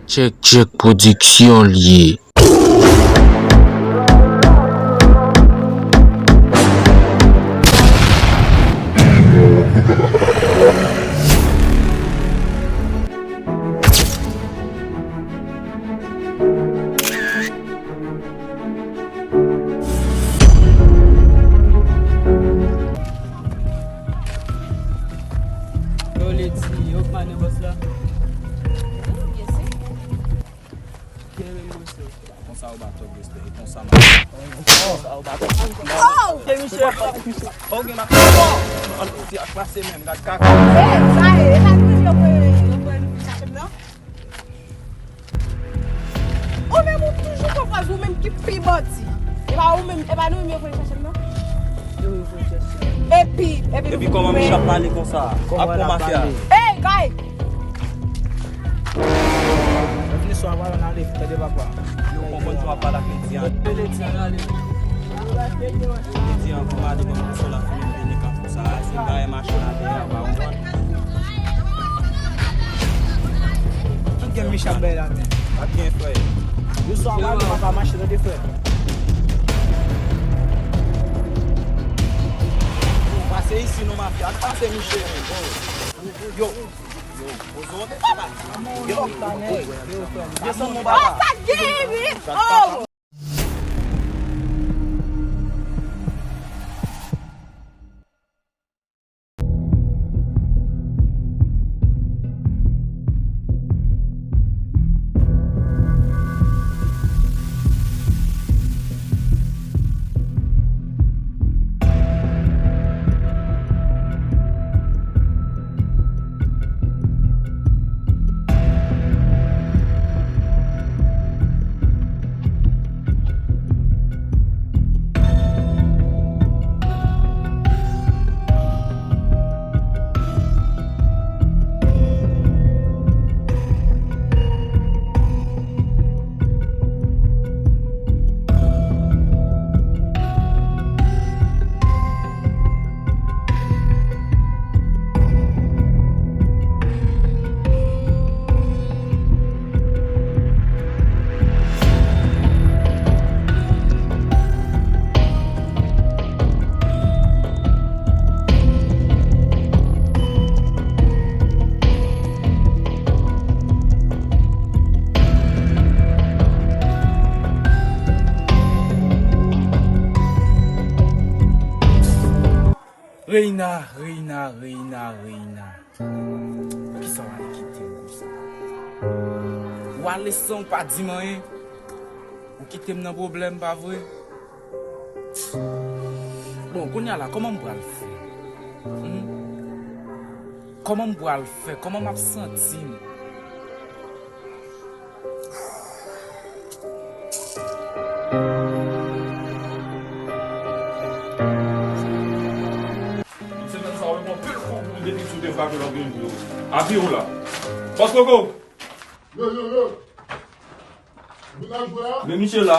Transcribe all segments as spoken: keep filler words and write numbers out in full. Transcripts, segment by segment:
Tchèk, tchèk, pwodiksyon l ye. Yo, Lady, yo, mannen bòs la. Wi, byensi. Gen menm mwen se. Konsa ou ba twòp respè, e konsa m ap. Konsa ou ba twòp. Oh! Ke Michel. Oh, gen mak. An ti ak pase menm, gad kaka. Eh, sa e, e pa nou menm yo pran, yo pran nou chache m nan? Ou menm ou toujou konprann ou menm ki pi bandi. E pa ou menm, e pa nou menm yo pran chache m nan? Epi, epi, epi kòman Michel ap pale konsa? Ap pran mafya. Ey, guy! Mwen vini swa, pale, n ale, tande papa. Yo konprann jan w ap pale ak Lady an. Lady an, ale. Lady an, pou m ale ban m konsolasyon, m vini ka konsa. Se bagay machin atè a, pa konprann. Tout gen Michel bay la, men. Pa gen, frè. Yo swa, pale, papa, mache, tande, frè. Pase isi, non, mafya. Pase, Michel. Yo. Yo, desann mon papa. Oh, sa geri! Oh! Reina, Reina, Reina, Reina. Poukisa w al kite m konsa? W ale san w pa di m anyen. Ou kite m nan pwoblèm, pa vre? Bon, kounye a la, kòman m pral fè? Hmm? Kòman m pral fè? Kòman m ap santi m? Semèn sa, w pran pil kou pou depi sou te frape lòt gen yo. Api ou la. Fòs Koko! Yo, yo, yo! Vin al jwe a? Men misye la.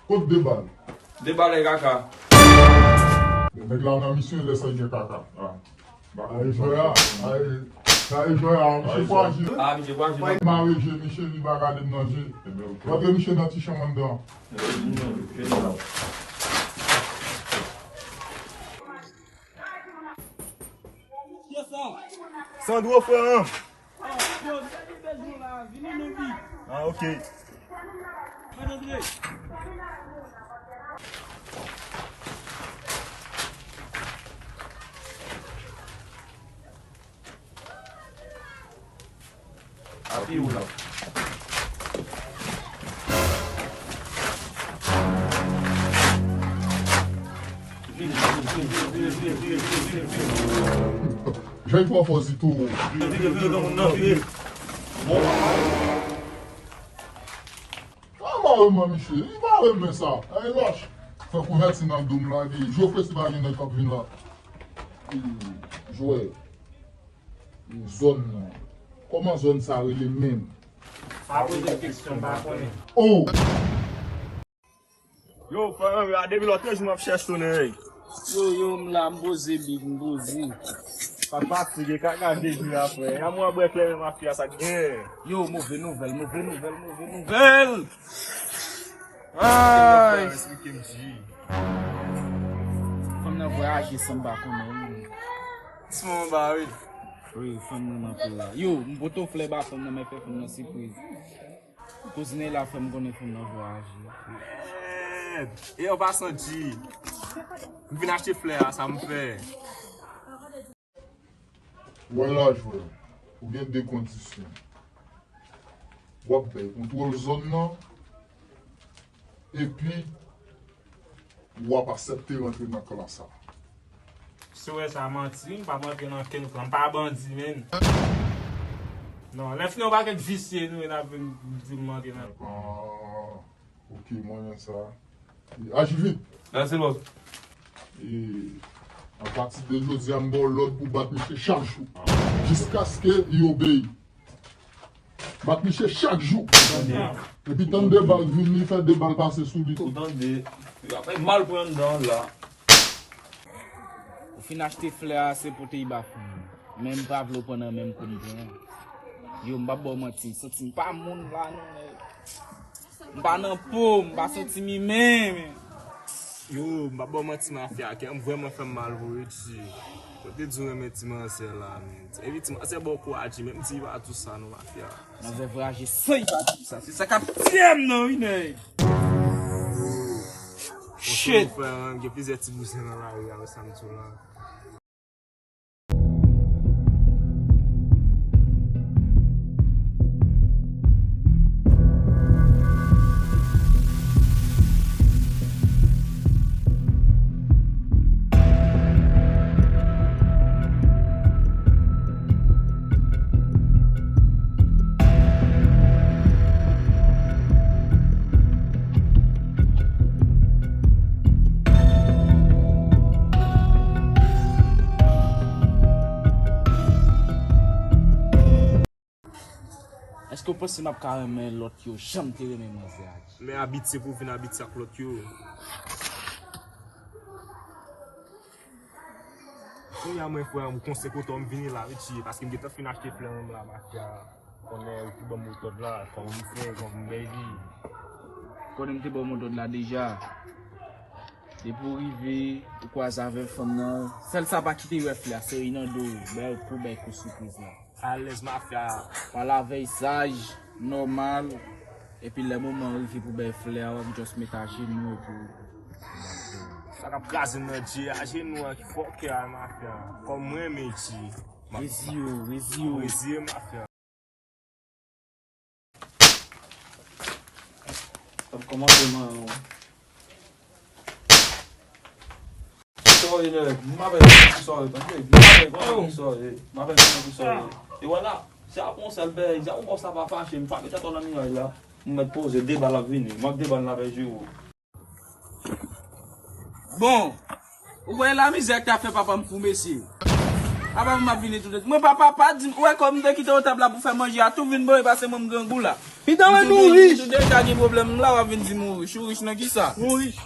Kot de bal? De bal e kaka. Nèg la nan misyon lè sa gen kaka. Ah. Ay jwè a, ay, ay jwè a, misye fwajil. Ah, misye fwajil. Mare je misye, li pa gade m nan je. Gade misye nan ti chanm anndan. Sandro, frè an. Ah, ok. Api ou la. Jay twò fò Zito. Vire, vire, vire, vire, vire. Bon. Ah, mwen renmen misye, li pa renmen sa. Ay lòch. Fè kouvèti nan do m lage. Jofre si pa gen nèg k ap vin la. E, jwè. E, zòn nan. Kòman zòn sa rele menm? Pa poze m kesyon, m pa konnen. Oh! Yo, frè, a depi lòt jou m ap chèche tounen, ey. Yo, yo, m la, m poze, big, m poze. Pa fatige, kaka Jezi la, frè. Yamou a bwè kleren mafya sa k gen. Yo, move nouvèl, move nouvèl, move nouvèl. Ay! Fanm nan vwayaje san m pa konnen, wi. Ti mama ba, wi. Wi, fanm nan nan pil la. Yo, m poto flè ba fanm nan, men fè fanm nan sipriz. Kouzin la fè m konnen fanm nan vwayaje. Mèd! E an pasan, G, m vin achte flè a, sa m fè. Wè la, jwè, ou gen de kondisyon. W ap bay kontwòl zòn nan, epi w ap aksepte rantre nan klan sa. Si w wè sa manti, m p ap rantre nan kenn klan. M pa bandi, menn. Non, lè fini yon pakèt visye nou ye, n ap vin di m rantre nan. Ah, ok, mwen renmen sa. E, aji vit. Mèsi, bòs. E, apati de jodi a, m ba w lòd pou bat misye chak jou. Jiskaske li obeyi. Bat misye chak jou. Epi tann de bal vini, fè de bal pase sou li tou. Ou tande? Yo ap fè mal pou anndan la. Ou fin achte flè a, se pote l ba fanm nan. Men m pa vle w pran nan men m kou m pran. Yo, m p ap ba w manti, m santi m pa moun la non, nèg. M pa nan po, m pa santi m imen, men. Yo, m pa ba w manti, mafya, kè m vrèman fè m mal vre, G. Yo te di w renmen ti manzè la, men. Epi ti manzè ba w kouraj, men m di li pa tou sa non, mafya. Manzè vwayaje san li pa tou sa. Se sa k ap tiye m nan, wi, nèg. Shit. Frè, gen plizyè ti bouzen nan lari a, wè sa m di w la. Èske w panse m ap ka renmen lòt yo jan m te renmen manzè a? Men abitye pou w vin abitye ak lòt yo. Kounye a mwen, frè, m konse kote w m vini la, wi, G, paske m gentan fin achte flè m la, mafya. Konnen ou ki ban m metòd la, kòman m fè, kòman m bèy li. Konnen m te ba w metòd la deja. Depi w rive, ou kwaze avè fanm nan, sèl sa pa kite yo wè flè a, se ri nan do w, bèy kou, bèy kou sipriz la. Alèz, mafya. Pale avè l saj, nòmal, epi lè moman an rive pou bèy flè a, w ap just met ajenou epi w. Sa k ap kraze m nan, G, ajenou an ki fòkè a, mafya. Kòm mwen renmen, G. Reziye w, reziye w. Reziye, mafya. Ap kòmanse manyen w. Sorry, nèg. M pa fè nan ki sorry, tande? M pa fè nan ki sorry. M pa fè nan ki sorry. E vwala. Se ap yon sèl bèy. Se ap yon bòs la pa fache. M pa met atò nan miray la. M mèt poze. De bal ap vini. M ap de bal nan vè jou. Bon, ou wè lamizè k ta fè papa m fou, mesye. Papa m ap vini toude. Mwen, papa, pa di m, ou wè kòm m te kite w tab la pou fè manje a, tou vin boule, pase mwen m grangou la. Pidan mwen nou rich. M tou deja gen pwoblèm la, w ap vin di m ou rich. Ou rich nan kisa? Nou rich.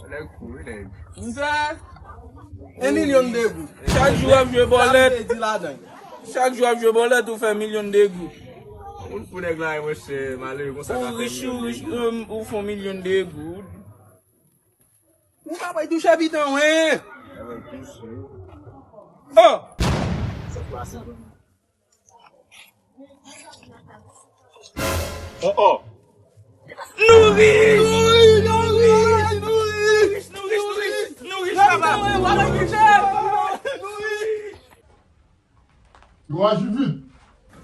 Nèg fou, wi, nèg. M fè. En milyon de goud. Chak jou w ap jwe bòlèt. Sa vle di ladan. Chak jou w ap jwe bòlèt, ou fè milyon de goud. Moun fou nèg la, monchè, malere konsa ka fè milyon de goud. Ou rich, ou rich, ou, ou fè milyon de goud. Ou pa bay touche pitan, wi. Oh! Oh, oh. Nou rich! Nou rich, nou rich, nou rich, nou rich, nou rich, nou rich, papa! Nou rich! Yo aji vit.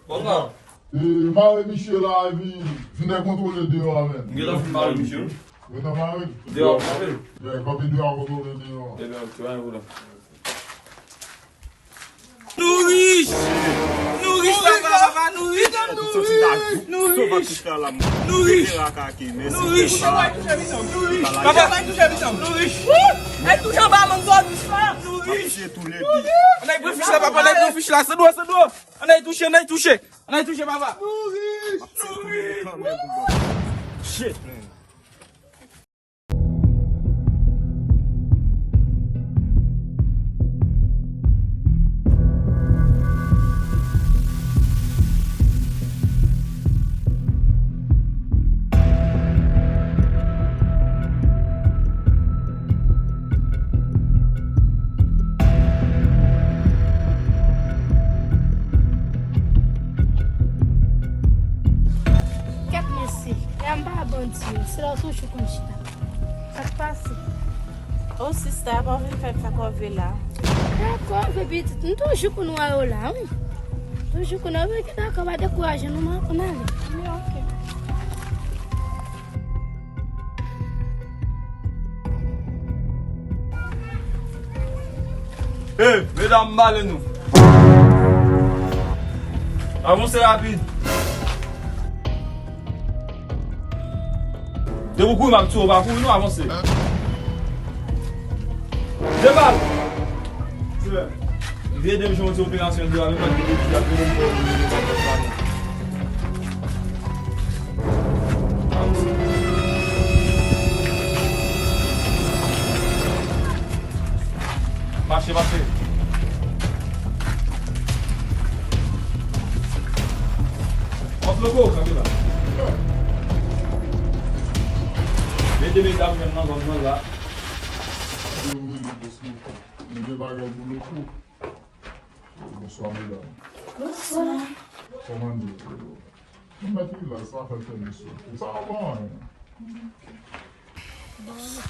Konsa. E, mare misye la, epi vin kontwole deyò a menm. M gentan fin mare misye. Gentan mare? Deyò a kanpe. Yeah, kanpe deyò a kontwole deyò a. Ebyen, ok, pa gen pwoblèm. Nou rich! Nou rich, papa, papa, nou rich! Nou rich! Nou rich! Nou rich! Nou rich! Papa, pa touche pitan m. Nou rich! Ay touche anba mango douch la! Nou rich! Ann al pran fich la, papa, ann al pran fich la, san dlo, san dlo! Ann al touche, ann al touche! Ann al touche, papa! Nou rich! Nou rich! Shit, man. Konn di yo, se la w toujou konn chita. Sa k pase? O sista, pa vin fè m sa kòve la. Dakò, baby, m toujou konn wè yo la, wi. Toujou konn wè yo, dakò, pa dekouraje nou, man, ann ale. Wi, ok. Hey, medam, m pale nou. Avanse rapid. Depi w kouri, m ap tiye w, pa kouri non, avanse. Debal! Vye de m jodi operasyon de a, menm mwen ki te di a, vye de m fè w. Mache, mache. Kòt loko, kanpe la. Mete medam menm nan zòn nan la. Yo rele bòs loko. Nou gen bagay pou loko. Bonswa, medam. Bonswa. Kòman nou ye? Nou mèt rilaks, pa fè tèt nou sote. Sa pa anyen.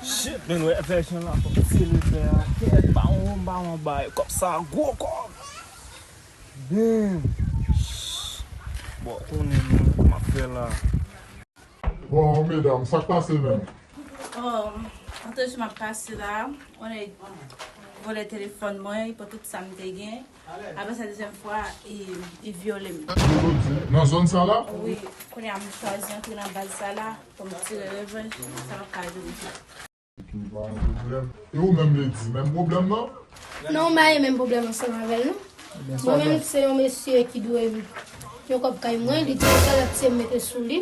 Shit, men wè vèjan la, fòk tire vè a. Kèt, ba yon, ba yon bay. Kòb sa, gwo kòb. Damn. Bon, konnen non, kòman m ap fè la? Bon, medam, sa k pase menm? Oh, lòt jou m ap pase la, yon nèg vòlè telefòn mwen, li pran tout sa m te gen. Apre sa, dezyèm fwa, li, li vyole m. Nan zòn sa la? Wi, kounye a m chwazi antre nan baz sa la pou m tire revanj, sa p ap ka jwenn. Ok, pa gen pwoblèm. E ou menm, Lady, menm pwoblèm nan? Non, m pa gen menm pwoblèm ansanm avè l, non. Mwen menm, se yon mesye ki dwe m yon kòb kay mwen, li di konsa l ap tiye m mete sou li.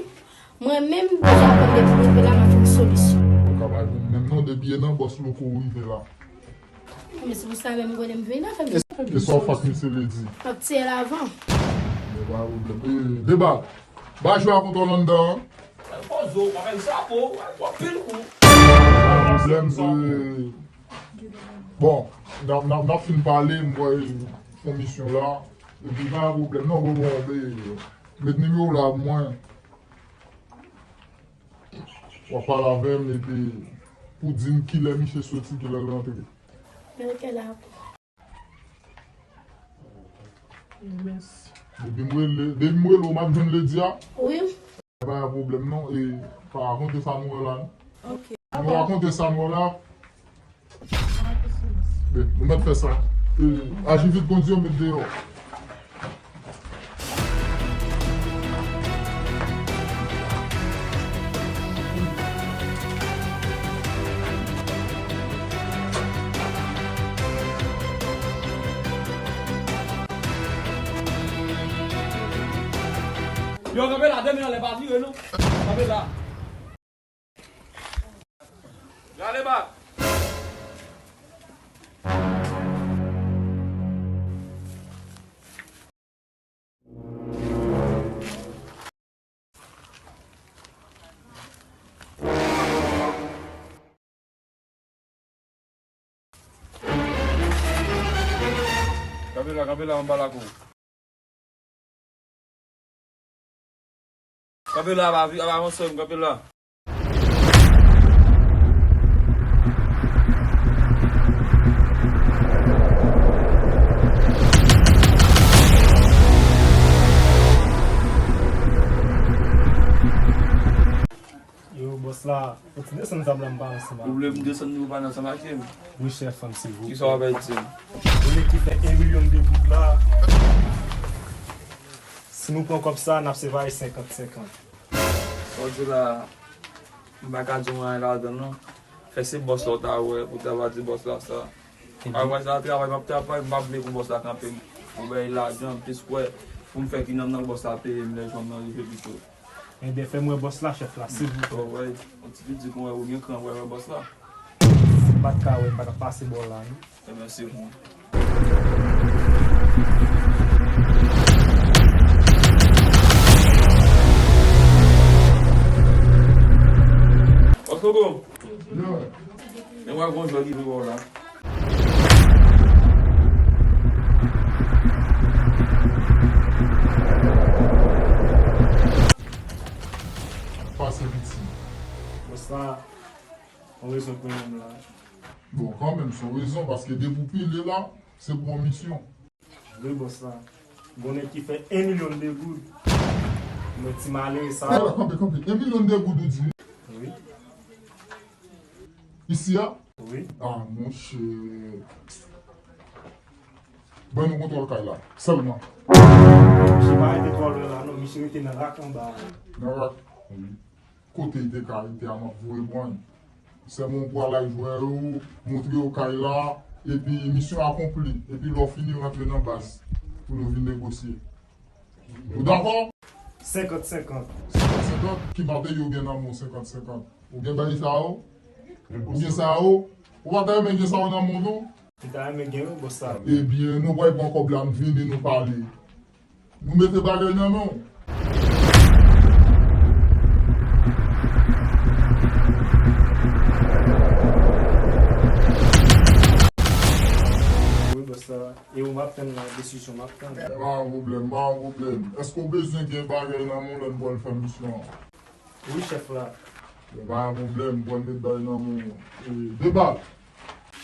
Mwen menm, deja apèn depi m rive la, m ap jwenn solisyon. Ou ka pa jwenn menm non, depi e nan bòs loko ou rive la. Men se pou sa menm m konnen m vin la, fè m. E sa w fè ak misye Lady? M ap tiye l avan. Men pa pwoblèm. E, Deba, ba jwe a kontròl anndan an. Al poze w, pa fè m chapo, al pran pil kou. Pwoblèm se, bon, n ap, n ap, n ap fin pale, m pral fè misyon la. Epi pa pwoblèm non, bon, bon, men, met nimewo w la pou mwen. W ap pale avè m epi pou di m kilè misye soti, kilè l rantre. Ok, dakò. Mèsi. Depi m rele, depi m rele w, m ap jwenn Lady a? Wi. Pa gen pwoblèm non, e pa rakonte sa nou wè la non. Ok. Nou rakonte sa nou wè la. Ben, nou mèt fè sa. E, aji vit, kondi yo met deyò. Yo, kanpe la, de men anlè, pa vire non. Kanpe la. Rale bak. Kanpe la, kanpe la, anba lakou. Kanpe la, ap avanse, kanpe la. Yo, bòs la, ou ti desann tab la, m pa ansanm avè w. Ou vle m desann li, ou pa ansanm avè m? Wi, chèf, fè m silvouplè. Kisa w ap di m? Ou nèg ki fè en milyon de goud la, si nou pran kòb sa, n ap separe senkant senkant. Sa w di la, m pa ka di w anyen ladan l non. Fè se bòs la w ta wè, pou w ta va di bòs la sa. Apre sa, travay m ap travay, m pa vle pou bòs la kanpe m. Pou bay lajan, m plis kwè pou m fè ki nanm nan bòs la peye m lè jou m nan rive pito. Ebyen, fè m wè bòs la, chèf la, silvouplè. Bon, wè, yon ti piti kon wè, ou gen kran pou wè bòs la. Si m pa t ka wè, m pa t ap pase bò la, non. Ebyen, se bon. Bòs Loko. Yo. Men wè gon jwè ki vle wè w la. Pase piti. Se yon rezon, paske depi w pile la, se pou yon misyon. Wi, bòs la. Gon nèg ki fè en milyon de goud. Men ti malere sa. Kanpe, kanpe, kanpe. En milyon de goud, ou di? Wi. Isi a? Wi. Ah, monchè. Ban nou kontwòl kay la, sèlman. Misye pa rete twò lwen la, non. Misye rete nan rak anba a. Nan rak? Wi. Kote li te ka rete a, m ap voye pran li. Sèlman w pral al jwè yo, montre yo kay la, epi misyon akonpli. Epi lè w fini, rantre nan baz pou nou vin negosye. Nou dakò? Senkant senkant. Senkant senkant? Ki materyal ou gen nan men w senkant senkant? Ou gen bagay sa yo? Ou gen sa yo? Ou pa ta renmen gen sa yo nan men w tou? M ta renmen gen yo, bòs la. Ebyen, nou pral pran kòb la, m vini, nou pale. Nou mete bagay nan men w. Wi, bòs la. E ou m ap tann la, desizyon m ap tann. Pa gen pwoblèm, pa gen pwoblèm. Èske w bezwen gen bagay nan men w lè n pral fè misyon an? Wi, chèf la. Bon, pa gen pwoblèm, m pral met bagay nan men w. E, de bal.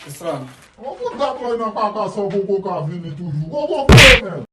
Bòs la. Yon bout dat w nan kaka sa w poko ka vini toujou. Poko fè, men.